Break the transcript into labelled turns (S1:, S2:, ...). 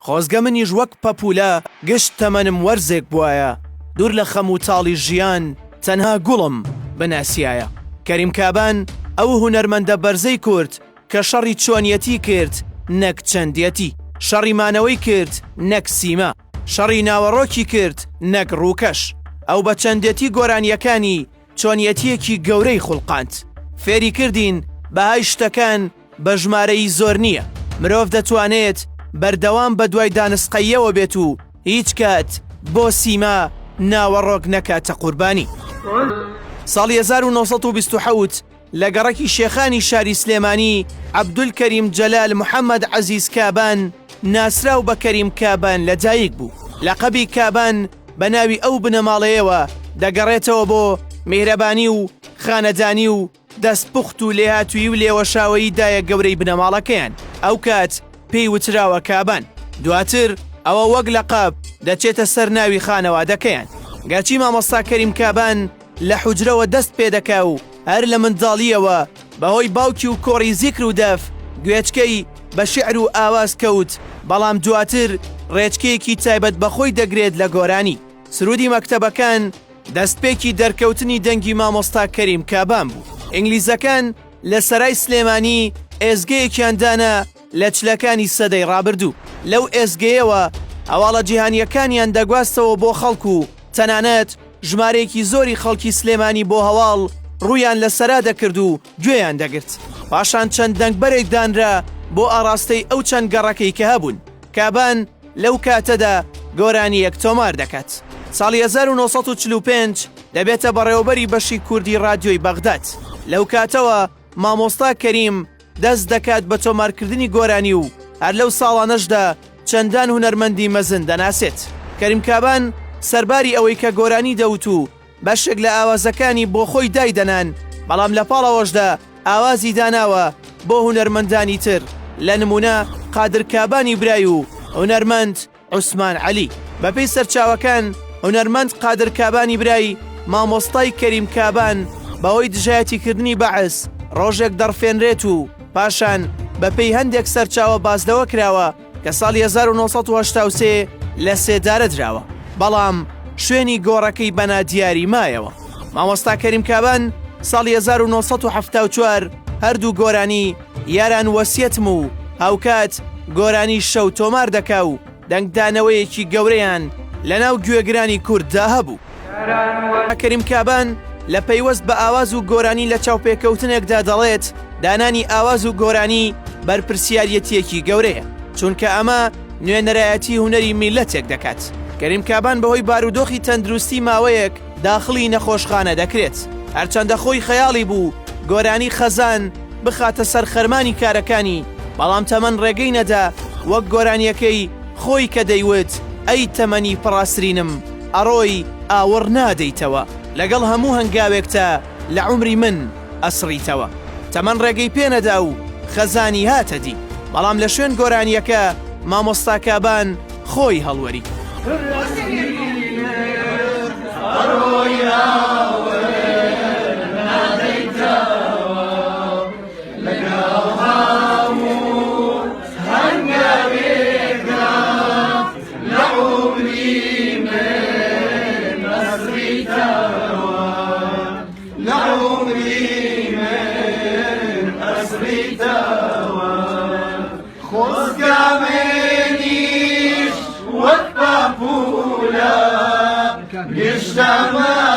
S1: خۆزگە منیش وەک پەپوولە گشت تەمەنم وەرزێک بوایە، دوور لە خەم و تاڵی ژیان تەنها گوڵم بناسیایە. کەریم کابان ئەو هونەرمەندە بەرزەی کورد کە شەڕی چۆنیەتی کرد نەک چەندیەتی، شەڕی مانەوەی کرد نەک سیما، شەڕی ناوەڕۆکی کرد نەک ڕووکەش. ئەو بە چەندێتی گۆرانییەکانی چۆنیەتییەکی گەورەی خوڵقاند. فێری کردین بەهای شتەکان بە ژمارەیی زۆر نییە، مرۆڤ دەتوانێت بەردەوام بەدوای دانسقەییەوە بێت و هیچ کات بۆ سیما ناوەڕۆک نەکاتە قوربانی. ساڵی 1927 لە گەڕەکی شێخانی شاری سلێمانی، عەبدولکەریم جەلال محەمەد عەزیز کابان ناسراو بە کەریم کابان لەدایک بوو. لەقەبی کابان بە ناوی ئەو بنەماڵەیەوە دەگەڕێتەوە بۆ میهرەبانی و خانەدانی و دەست پوخت و لێهاتوویی و لێوەشاوەیی دایە گەورەی بنەماڵەکەیان، ئەوکات پێی وتراوە کابان، دواتر ئەوە وەک لەقەب دەچێتە سەر ناوی خانەوادەکەیان. گەرچی مامۆستا کەریم کابان لە حوجرەوە دەست پێدەکا و هەر لە منداڵییەوە بەهۆی باوکی و کۆڕی زیکر و دەف گوێچکەی بە شیعر و ئاواز کەوت، بەڵام دواتر ڕێچکەیەکی تایبەت بە خۆی دەگرێت لە گۆرانی. سروودی مەکتەبەکان دەستپێکی دەرکەوتنی دەنگی مامۆستا کەریم کابان بوو. ئینگلیزەکان لە سەرای سلێمانی ئێزگەیەکیان دانا لە چلەکانی سەدەی ڕابردوو. لەو ئێزگەیەوە هەواڵە جیهانییەکانیان دەگواستەوە بۆ خەڵک و تەنانەت ژمارەیەکی زۆری خەڵکی سلێمانی بۆ هەواڵ ڕوویان لە سەرا دەکرد و گوێیان دەگرت. پاشان چەند دەنگبەرێک دانرا بۆ ئاڕاستەی ئەو چەند گەڕەکەی کە هەبوون. کابان لەو کاتەدا گۆرانییەک تۆمار دەکات. ساڵی 1945 دەبێتە بەڕێوەبەری بەشی کوردی ڕادیۆی بەغداد. لەو کاتەوە مامۆستا کەریم دەست دەکات بە تۆمارکردنی گۆرانی و هەر لەو ساڵانەشدا چەندان هونەرمەندی مەزن دەناسێت. کەریم کابان سەرباری ئەوەی کە گۆرانی دەوت و بەشێک لە ئاوازەکانی بۆ خۆی دایدەنان، بەڵام لە پاڵ ئەوەشدا ئاوازی داناوە بۆ هونەرمەندانی تر لە نموونە قادر کابانی برای و هونەرمەند عوسمان عەلی. بەپێی سەرچاوەکان، هونەرمەند قادر کابانی برای مامۆستای کەریم کابان بەهۆی دژایەتیکردنی بەعس ڕۆژێک دەڕفێنرێت و پاشان بەپێی هەندێک سەرچاوە باس لەوە کراوە کە ساڵی 1983 لە سێدارە دراوە، بەڵام شوێنی گۆڕەکەی بە نادیاری مایەوە. مامۆستا کەریم کابان ساڵی 1974 هەردوو گۆرانی یاران وەسیەتم و هاوکات گۆرانی شەو تۆمار دەکا و دەنگدانەوەیەکی گەورەیان لەناو گوێگرانی کورددا هەبوو. کەریم کابان لە پەیوەست بە ئاواز و گۆرانی لە چاوپێکەوتنێکدا دەڵێت، دانانی ئاواز و گۆرانی بەرپرسیاریەتییەکی گەورەیە، چونکە ئەمە نوێنەرایەتی هونەری میللەتێک دەکات. کەریم کابان بەهۆی بارودۆخی تەندروستی ماوەیەک داخڵی نەخۆشخانە دەکرێت، هەرچەندە خۆی خەیاڵی بوو گۆرانی خەزان بخاتە سەر خەرمانی کارەکانی، بەڵام تەمەن ڕێگەی نەدا، وەک گۆرانیەکەی خۆی کە دەیوت، ئەی تەمەنی پڕاسرینم ئەڕۆی ئاوڕ نادەیتەوە، لەگەڵ هەموو هەنگاوێکتا لە عومری من ئەسڕیتەوە. تەمەن ڕێگەی پێ نەدا و خەزانی هاتە دی، بەڵام لە شوێن گۆرانیەکە مامۆستا کابان خۆی هەڵوەری.
S2: خۆزگا منیش وەک پاپولە گشتەمە.